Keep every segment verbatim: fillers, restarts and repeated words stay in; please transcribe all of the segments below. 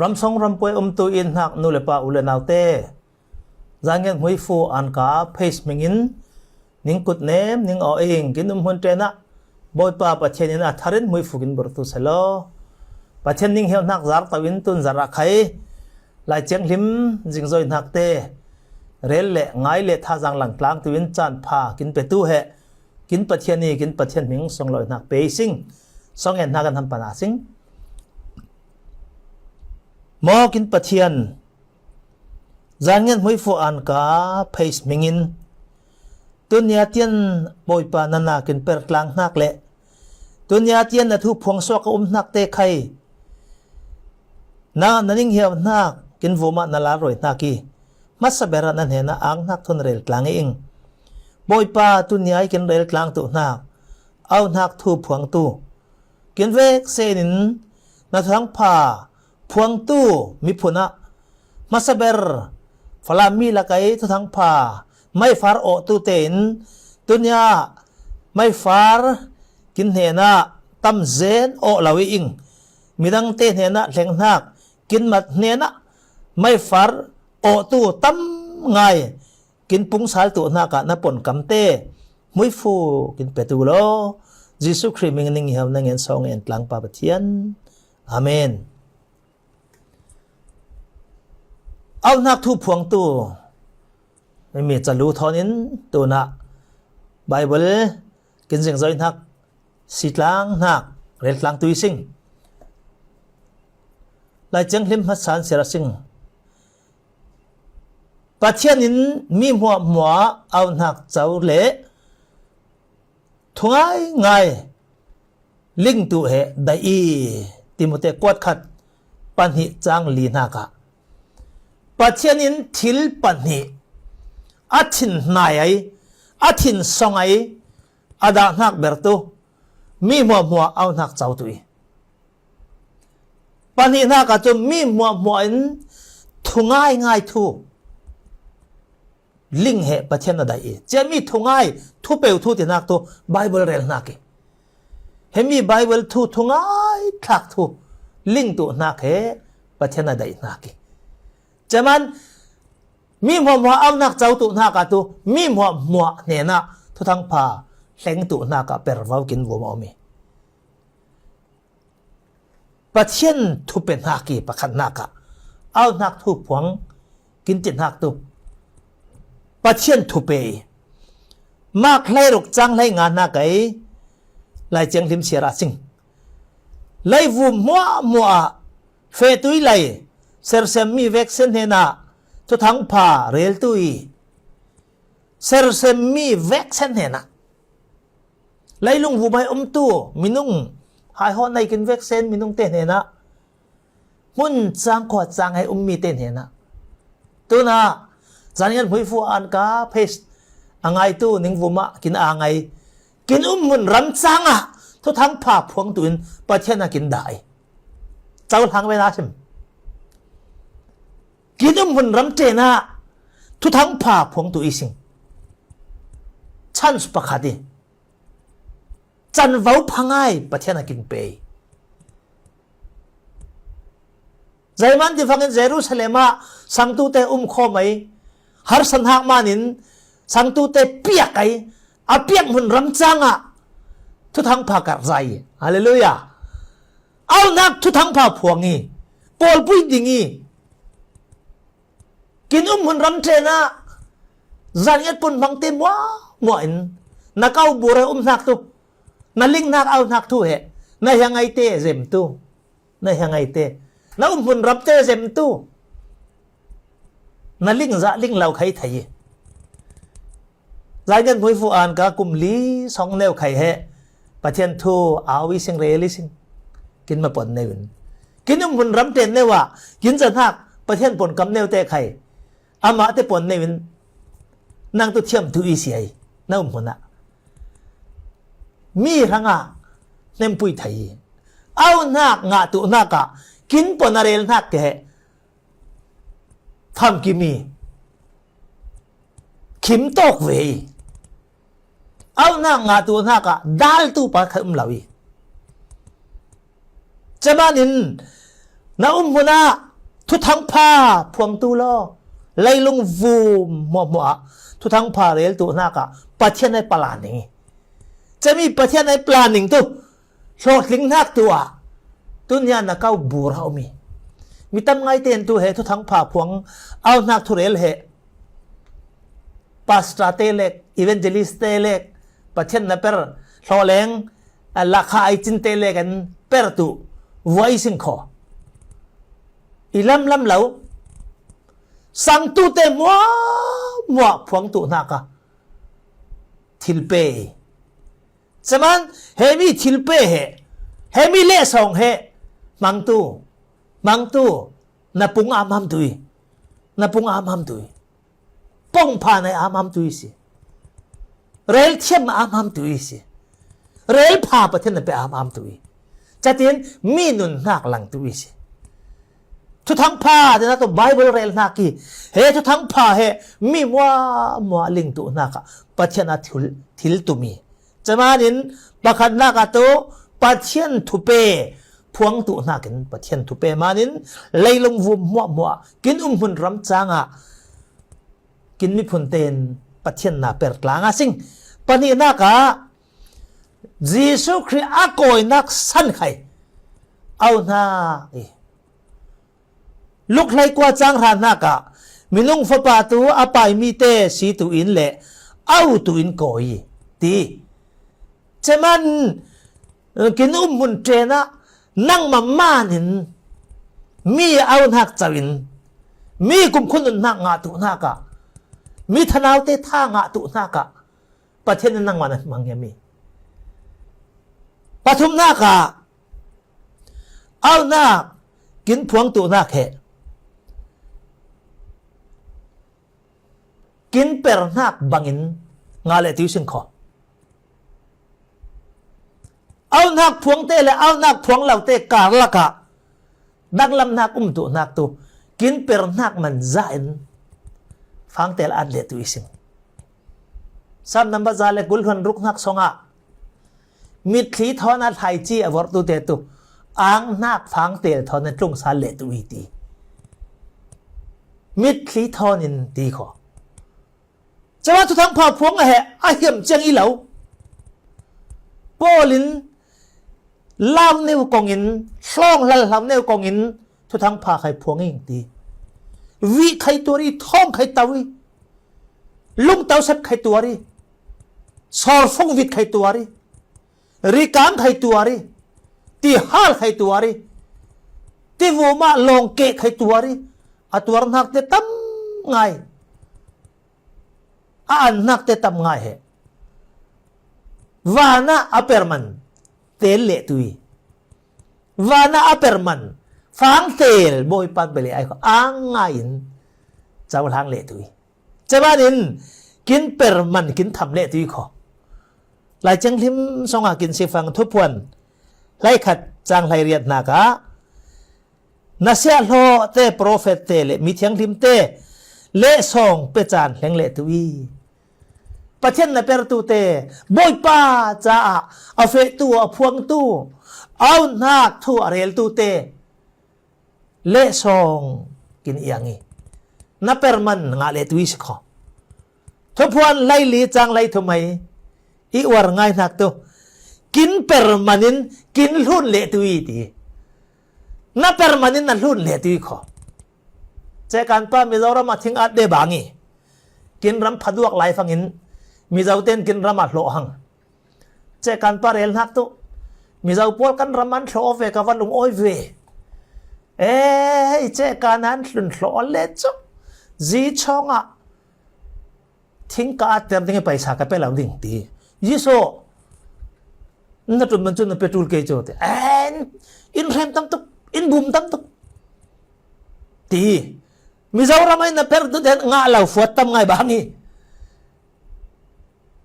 Ramsong rampuai umtu i hnak nu le pa u le naute, Zan Ngiat Hmui Fu An Ka page hmingin ning kut nem ning aw ing. Kin um hmun ṭenah Bawipa Pathian in a tharin hmui fu kin burtu selaw. Pathian ning hiau hnak zar to in tun zarah khai Lai Thianghlim zingzoi hnakte rel le ngai le thazaang lang tlang tu in caan pha kin petu he kin Pathian i kin Pathian hming song lo hnak pe i sing. Song en hnak an ham pana sing. Maw kin Pathian, Zan Ngiat Hmui Fu An Ka page hmingin tunia tian Bawipa na nakin per tlang hnak le tunia tian na thu phuang suak a um hnak te khai na, na ning hiau hnak kin vumah na lar roi hnak i hmasa berah na hnenah ang hnak thun rel tlang i ing. Bawipa, tunia i kin rel tlang tu hnak, au hnak thu phuang tu kin vek sen in na thuthang pha phuangtu miphun ah hmasa ber Falam mi lakai thuthang pha maifar awhtu tein tunia maifar kin hnenah tam zen awh lo i ing. Midangte hnenah hleng hnak kin mat hnenah maifar awhtu tam ngai kin pungsal tu hnak ah na pon kamte hmui fu kin petu law. Jesuh Khrih hming ning hiau na ngen song en tlang pa Pathian. Amen. Au hnak thu phuangtu mi calu thawn in tunah Baibal kin zingzoi hnak si tlang hnak rel tlang tu i sing. Lai Thianghlim hmasa an siar a sing. Pathian in mi hmuahhmuah au hnak co le thungai ngai ling tu he daih i. Timote kuat khat pahnih cang li hnak ah Pathian in thil pahnih a thin hnai ai, a thin song ai, a dah hnak ber tu mi hmuahhmuah au hnak co tu i. Pahnih hnak ah cun mi hmuahhmuah in thungai ngai thu ling he Pathian a daih i, cia mi thungai thupeu thu ti hnak tu Baibal rel hnak i, he mi Baibal thu thungai thlak thu ling tu hnak he Pathian a daih hnak i. Cia man mi hmuahhmuah au hnak co tu hnak ah tu mi hmuahhmuah hnenah thuthang pha hleng tu hnak ah pervo kin vum a um i. Pathian thupe hnak i pakhat hnak ah au hnak thu phuang kin ti hnak tu Pathian thupe i. Mak hlei ruk cang hlei nga hnak ai Lai Thianghlim siar a sing. Leivum hmuahhmuah ah fehtu i lei sersem mi veksen hnenah thuthang pha rel tu i sersem mi veksen hnenah leilung vumai umtu minung hai haw nei kin veksen minung te hnenah hmun cang khua cang hei ummi te hnenah tunah Zan Ngiat Hmui Fu An Ka page a ngaitu ning vumah kin a ngai kin um hmun ram cang ah thuthang pha phuang tu in Pathian a kin daih. Cohlang ve na sim. Kin um hmun ram ṭenah thuthang pha phuang tu i sing. Chance pakhat i canvo phangai Pathian a kin pe i. Zeiman ti fangin Jerusalem ah sangtute um khawm ai harsan hak manin sangtute piak ai, a piak hmun ram cang ah thuthang pha karh zai i. Halleluiah. Aunak thuthang pha phuang i pawlpui ding i kin um hmun ram ṭenah zan ngiat pun hmangte muahmuah in na kau bur a um hnak tu, na ling hnak au hnak thu he na hiang ai te zem tu, na hiang ai te na um hmun ram te zem tu, na ling zah ling lo khai thei i. Zai ngan hmui fu an ka kum li song neu khai he Pathian thu au i sing rel i sing. Kin ma pon neu in kin um hmun ram ṭen neu ah kin zan hak Pathian pon kam neu te khai amah te pon neu in nang tu thiam tu i si ai na um hmun ah mi hrangah hnempui thei i au hnak ngah tu hnak ah kin pon a rel hnak ke he famkim i khim tawk ve i au hnak ngah tu hnak ah dal tu pa khat um lo i. Caman in na um hmun ah Thuthangpha phuangtu law, leilung vum hmuahhmuah ah thuthangpha rel tuh hnakah Pathian ai plan ning i. Cemi Pathian ai plan ning tu hlawhtling hnak tu ah tunia na kau bur a um i. Mi tam ngaite in tu he thuthangpha phuang au hnak thurel he pastor te lek, evangelist te lek, Pathian na per hlawleng, a, lakha ai cin te lek an per tu voi sing kho. I lamlam lo, sangtu te muah muah phuang tuh hnakah thil pe i. Caman, hemi thil pe he, hemi lehsawng he, hmangtu, hmangtu, na pung amam tu i, na pung amam tu i, pongpha nai amam tu i si, rel thiam amam tu i si, rel pha Pathian na pe amam tu i, catin mi nun hnak lang tu i si. Thuthangpha te nak tu Bible rel hnak i, he thuthangpha he mi muah muah ling tuh hnakah Pathian a thil, thil tum i. Camanin pakhatnak ah tu Pathian thupe phuang tuh hnakin Pathian thupe manin leilung vum hmuahhmuah kin um hmun ram cangah kin miphun tein Pathian na per tlang a sing. Pahnihnak ah Jesuh Khrih a kawinak san khai au hna i. Luk hleikua cang hra hnakah minung fapa tu a paimi te si tu in le au tu in kawi ti. Ceman kin um hmun ṭen ah nangmah man in mi au hnak co in mi kumkhun un hnak ngah tu hnakah mi thanau te tha ngah tu hnakah Pathian in nangmah na hmang hiam i. Pathumnak ah aunak kin phuang tuh hnak he kin per hnak bangin ngah le tu i sing kho. Aunak phuang te le aunak phuang lo te karlak ah danglam hnak um tuh hnak tu kin per hnak man zah in fangtel an le tu i sing. Sam number za le kul hluan ruk hnak song ah mitthli thawn a thlaici a vorhtu te tu ang hnak fangtel thawn a tlung sal le tu i ti. Mitthli thawn in ti kho. Cama thuthangpha phuang a he a hiam ciang i lo. Paul in lau neu kong in, hlawng hlal hlau neu kong in thuthangpha khai phuang ing ti. Vih khai tuar i, thawng khai tau i, lungtau sep khai tuar i, sawrfung vit khai tuar i, rikang khai tuar i, tihal khai tuar i, tivum ah lawngkeh khai tuar i, a tuar hnak te tam ngai. A an hnak te tam ngai he. Van ah a perman tel le tu i. Van ah a perman fangtel Bawipa pe le ai kho. Ang ngai in cohlang le tu i. Ceban in kin perman kin tham le tu i kho. Lai Thianghlim song ah kin sifang Thuphuan hleikhat cang hleiriat hnak ah na siahhlawh te, profet te le mi thianghlim te lehsawng pe caan hleng le tu i. Pathian na pertu te Bawipa caah a fehtu, a phuangtu, au hnak thu a reltu te lehsawng kin iang i na perman ngah le tu i si kho. Thuphuan hleili cang hleithum hei i uar ngai hnak tu kin perman in kin hlun le tu i ti. Na perman in na hlun le tu i kho. Cehkan pa Mizoram ah thing at de bang i kin ram phaduak lai fangin Mizo ten kin ram ah hlawh hang. Cehkan pa rel hnak tu Mizo pawl kan ram an hlawh ve ka va lung awi ve. Ei, cehkan an hlun hlawh le cu zi chawng ah thing ka atter ding i paisa ka pe lo ding ti. Jesuh na ṭum man cun na pe ṭul kei cu ti. En, in hrem tam tuk, in bum tam tuk ti. Mizoram ai na per tu den ngah lo fuat tam ngai bang i.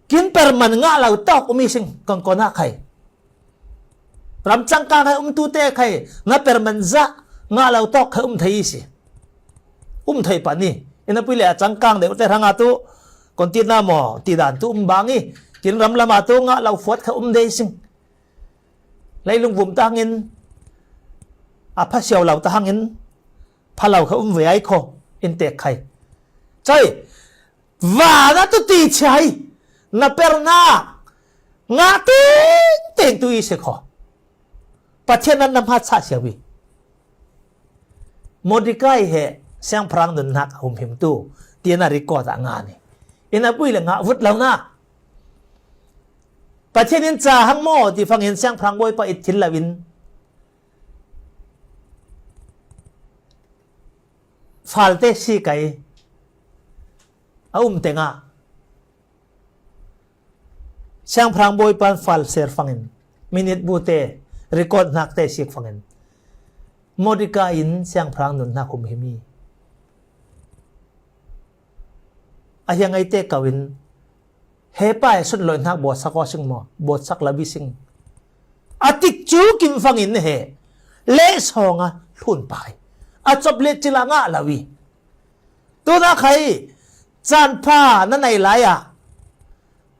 Kin perman ngah lo tawk um i sing kan kawnak khai. Ram cangkang he umtu te khai na perman zah ngah lo tawk khai um thei i si. Um thei pan i. Ina pui le a cangkang deuh te hrangah tu kontina maw ti dan tu um bang i. Kin ram lamah tu ngah lo fuat khai um dei sing. Leilung vum ta hangin a phasiau lo ta hangin Phalo kha um ve ai kho, in tek khai. Choi, vana tu ti chai, na perna, nga ting ting tu i se kho. Pathian nan na hmat sa sia wi. Mordecai he siangpahrang nunnak a humhim tu, tiana record a nga ni. Ina pui le nga vut lo na. Pathian in cha hang maw ti fangin siangpahrang bawipa it thil lo in. Falte si kai. A um tenga. Siangpahrang bawipan fal ser fangin. Minit bute record nakte sik fangin. Mordecai in siangpahrang nunnak humhim i. A hiang ai te kau in. He pa he sun loi hnak bawtsak aw sing maw, bawtsak labi sing. A tik cu kim fangin he leh sawnga hlun pai. A cop le cila ngah lawi. Tuna khai caan pha na nei lai ah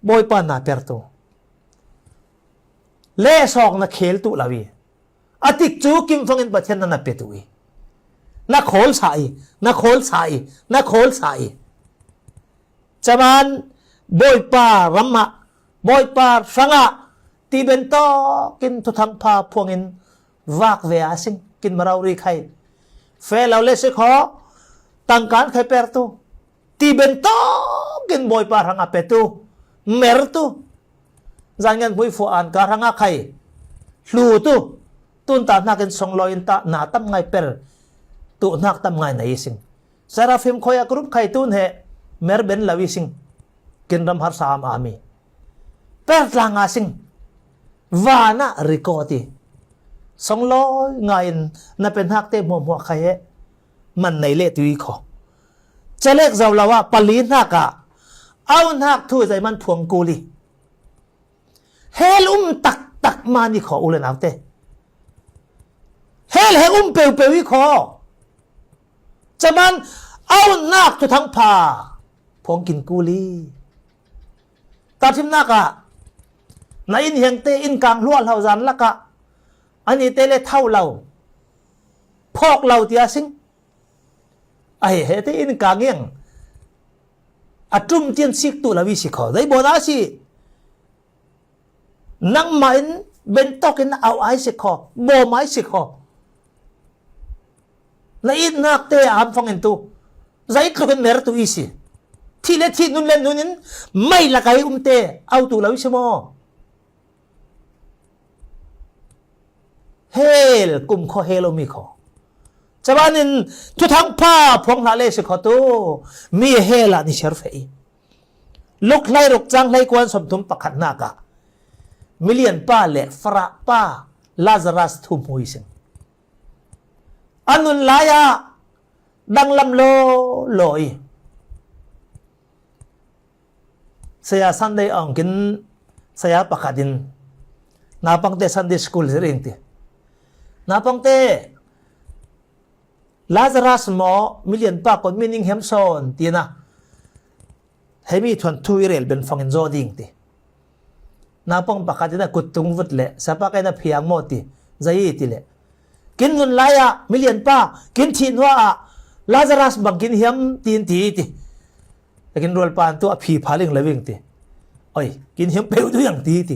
Bawipa na per tu. Leh sawng na khel tu lawi. A tik cu kim fangin Pathian na na pe tu i. Na khawl sa i, na khawl sa i, na khawl sa i. Caman Bawipa ramah, Bawipa hrangah, ti bentawk in thuthang pha phuangin vak ve a sing, kin marau ri khai. Fe lo le si kho, tangkan khai per tu, ti bentawk in Bawipa hrangah pe tu, mer tu. Zan ngan hmui fu an ka hrangah khai, hlu tu, tun ta hnakin songlawi in ta, na tam ngai per, tu hnak tam ngai na i sing. Seraphim khoi a ka rup khai tun he mer ben lo i sing. Kin ram harsa am ami. Per tlang a sing. Vana rikawt i. Song lawi ngai in na pe hnak te hmuahhmuah khai he. Man nei le tui kho. Calek zo lo ah pali hnak ah. Au hnak thu zai man phuang kul i. Hel um taktak man i kho u le naute. Hel he um peupeu i kho. Caman au nak thuthang pha. Phuang kin kul i. Tarthimnak ah. Na inn hiangte inn kang hluahhlo zan lakah. Ani te le thau lo. Phawk lo tia sing. A he he te inn kang iang. A tum tian sik tu lo i si kho. Dai bawn a si. Nangmah in bentawk in au ai si kho. Bawm ai si kho. Na itnak te a am fangin tu. Zai tluk in mer tu i si. Thih le thih nun le nun in mai lakai um te au tu lo i si maw? Hel kum kho hel um i kho. Caban in thuthang pha phuang hlah le si kho tu. Mi hel ah ni ser fe i. Luk hlai ruk cang hlai kuan sawmthum pakhat hnak ah milian pa le farah pa Lazarus thu hmu i sing. A nun lai ah danglam law law i. Saya Sunday awng kin saya pakhat in naupangte Sunday school zir ing ti. Naupangte Lazarus maw milian pa kon mi ning hiam sawn tina. Hemi thuan thu i rel ben fangin zaw ding ti. Naupang pakhat in a kut tung vut le sapa kai na phiang maw ti. Zai ti le. Kin nun lai ah milian pa kin thih hnuah ah Lazarus bang kin hiam tin ti ti. Kin rual pa an tu a phi pha ling lo ving ti. Oi, kin hiam peu tu yang ti ti.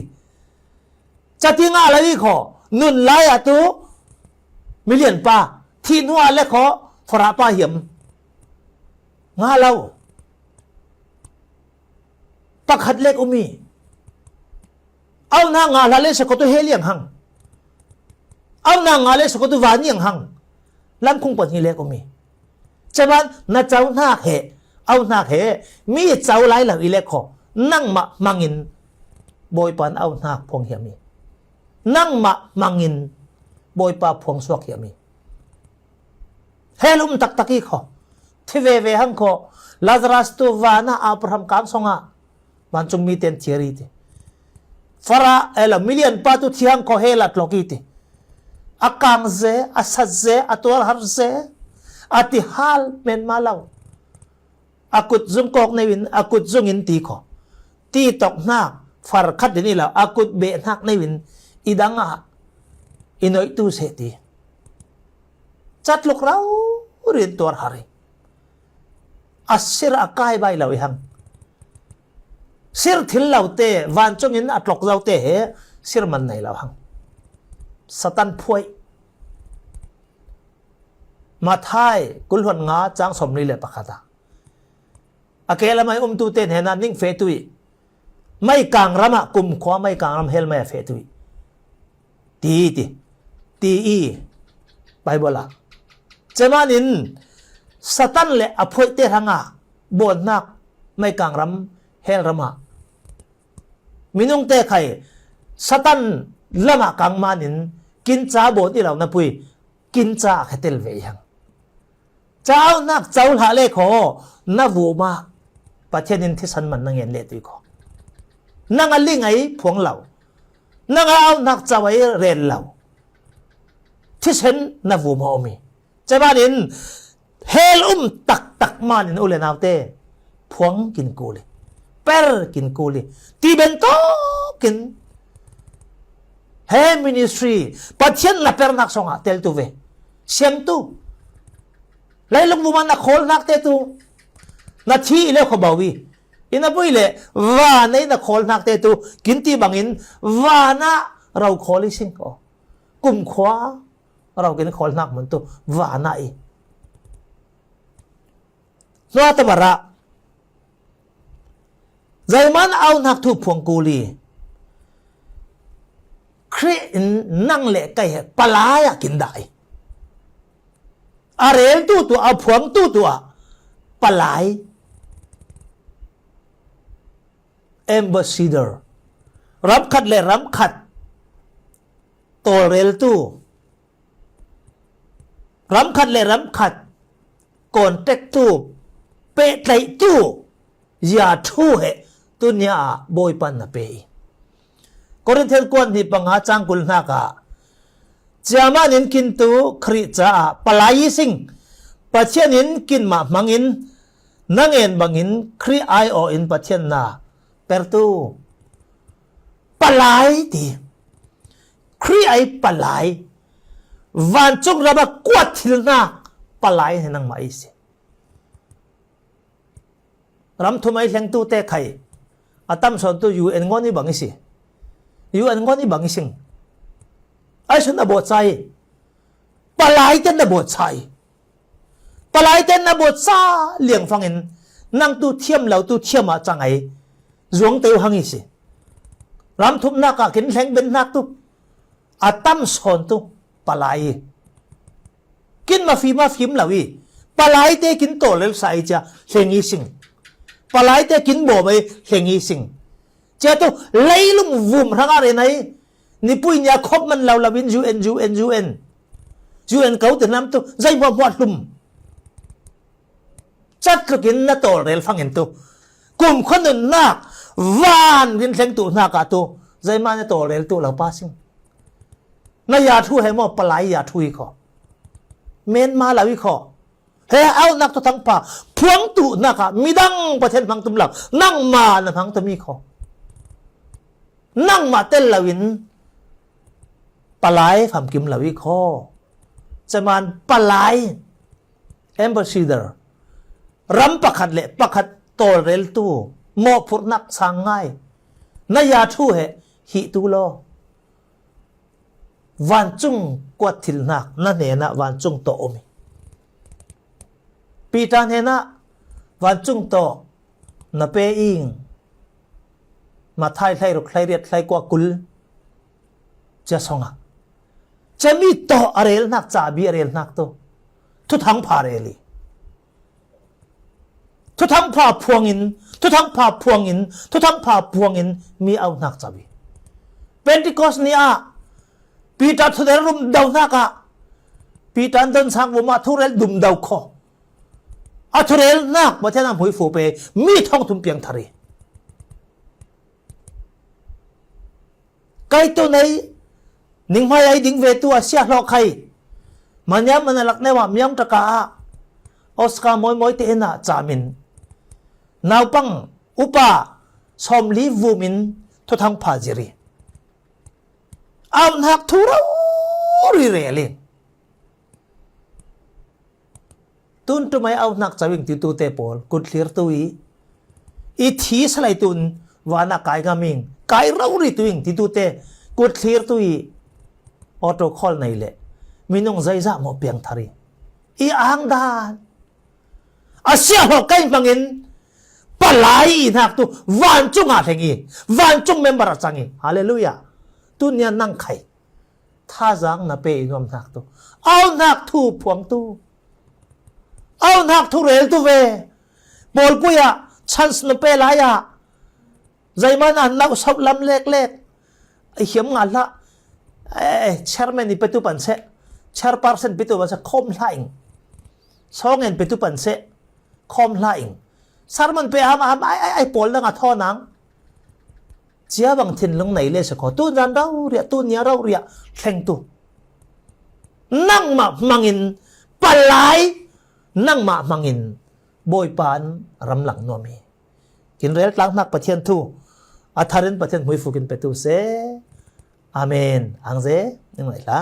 Cati nga lo i kho nun lai ah tu milian pa thih hnuah le kho farah pa hiam. Nga lo. Pakhat lek um i. Au na nga hla le se kho tu he liang hang. Au na nga le se kho tu van liang hang. Lam khung pahnih lek um i. Caban na cau hnak he, au hnak he, mi cau lai lo i lek kho. Nangmah hmangin Bawipa in au hnak phuang hiam i. Nangmah hmangin Bawipa phuang suak hiam i. Hel um taktak i kho. Thi veve hang kho. Lazarus tu vana Abraham kang song ah. Vancung mi ten thiar i ti. Farah, ela, milian pa tu thi hang kho hel a tlok i ti. A kang ze, a sat ze, a tual har ze, a ti hal men ma lo. A kut zung kawk neu in, a kut zung in ti kho. Ti tok hnak, far khat din i lo, a kut beh hnak neu in, i dang ah, i noih tu seh ti. Catluk rau, rin tuar har hi. A sir a kai bai lo i hang. Sir thil lo te, vancungin a tlok zo te he sir man nei lo hang. Satan phuai. Mathai kul hluan nga chang sawmli le pakhat a, a ke lamah i umtute hnenah ning feh tu i, mai kang ramah kumkhua, mai kang ram hell mai a feh tu i, ti, ti, ti i Bible ah. Cemanin Satan le a phuaihte hrangah bawnhnak mai kang ram hell ramah minungte khai Satan lamah kang manin kinca bawn i lo na pui, kinca a khetel ve i hang. Caunak co hlah le khaw, na vumah Pathian in thisen man na ngen leh tui khaw. Nang a ling ai phuang lo. Nang a aunak co ai rel lo. Thisen na vumah om i. Cemanin hell um taktak manin u le naute phuang kin kul i. Per kin kul i. Ti ben tawkin he ministry Pathian na pernak sawngah teltu ve. Siamtu. Leilung vumah na khawlnakte tu na thi i le khaw bau i, i na bui le vanei na khawlnakte tu kin ti bangin vanah ro khawl i sing khaw. Kumkhua ro kin khawlnak mun tu vanah i. Hnuata barah Zaiman aunak thu phuang kul i, Khrih in nang le kei he palai ah kin dah i. A reltu tu, a phuangtu tu ah palai. Ambassador. Ram khat le ram khat tawlreltu. Ram khat le ram khat contact tu, pehtlaihtu, zia thu he tunia ah Bawipa na pe i. Korinth kuan hnih panga chang kul hnakah, ciaman in kintu Khrih caah palai i sing, Pathian in kinmah hmangin na ngen bangin Khrih ai aw in Pathian na pertu. Palai ti. Khrih ai palai. Vancung ram a kuat thil hnak palai hi nangmah i si. Ram thum ai hlengtu te khai a tam sawn tu U N ngawn i bang i si. U N ngawn i bang i sing. Ai sun a bawt ca i. Palai ten na bawt ca i. Palai ten na bawt ca liang fangin nang tu thiam lo tu thiam ah cang ai. Zuang teu hang i si. Ram thumnak ah kin hleng ben hnak tu. A tam sawn tu palai i. Kin ma fim a fim lo i. Palai te kin tawlrel sa i cia hleng i sing. Palai te kin bawm ai hleng i sing. Cia tu leilung vum hrang a ren ai. Nipui nia khop man lo lo in U N, U N, U N. U N ko te nam tu zai hmuahhmuah hlum. Cat tlukin na tawlrel fangin tu. Kum khua nunnak van rin thleng tu hnak ah tu. Zai mah na tawlrel tu lo pa sing. Na ya thu he maw palai ya thu i khaw. Men ma lo i khaw. He aunak tu thangpha. Phuang tu hnak ah midang Pathian hmang tum lo. Nangmah na hmang tum i khaw. Nangmah tel lo in palai famkim lo i khaw. Ceman palai. Ambassador, ram pakhat le pakhat tawlreltu, mawhphurhnak sang ngai, na ya thu he hih tu law. Vancung kuat thilhnak na hnenah vancung tawh um i. Peter hnenah vancung tawh na pe ing. Matthai hleiruk, hleiriat, hleikua, kul cia songah. Cia mi tawh a relhnak, cabi a relhnak tu. Thuthangpha rel i. Thuthangpha phuangin, thuthangpha phuangin, thuthangpha phuangin mi auhnak cabi. Pentecost ni ah Peter thurel rumdo hnak ah Peter an don sang vumah thurel dumdo kho. A thurelhnak Pathian a hmuifu pe mi thong thum piang thar i. Kaitu nei, ninghmai ai ding ve tu a sia hlawh khai. Maniam man a lak neu ah miang taka ah Oscar mawi mawi te in ah camin. Naupang upa sawmli vum in thuthang pha zir i. Auhnak thu rori rel in. Tun ṭum ai auhnak co ing titute pawl kut thlir tu i, i thi salai tun vana kai ngam ing, kai rori tu ing titute kut thlir tu i, auto call nei le minung zeizah maw piang thar i, i ang dan a siahlawh kai hmangin palai i hnak tu vancung ah hleng i, vancung member a cang i. Halleluiah. Tun nia nang khai thazang na pe i nuam hnak tu, auhnak thu phuang tu, auhnak thu rel tu ve. Pawlpui ah chance na pe lai ah, zeihmanh an lo sauh lam leklek. I hiam nga hlah. Eh, chairman i petu pan seh, chairperson petu pan seh, khawm hlah ing. Sawng en petu pan seh, khawm hlah ing. Sermon pe ham ham ai ai ai pawl dang a thawn ang. Cia bang thinlung nei le si kho, tun zan rau riah, tun nia rau riah thleng tu. Nangmah hmangin palai, nangmah hmangin Bawipa an ram lang nuam hi. Kin rel tlang hnak Pathian thu a tharin Pathian hmuifuk in petu se. Amen. Ang ze, ning lai hla.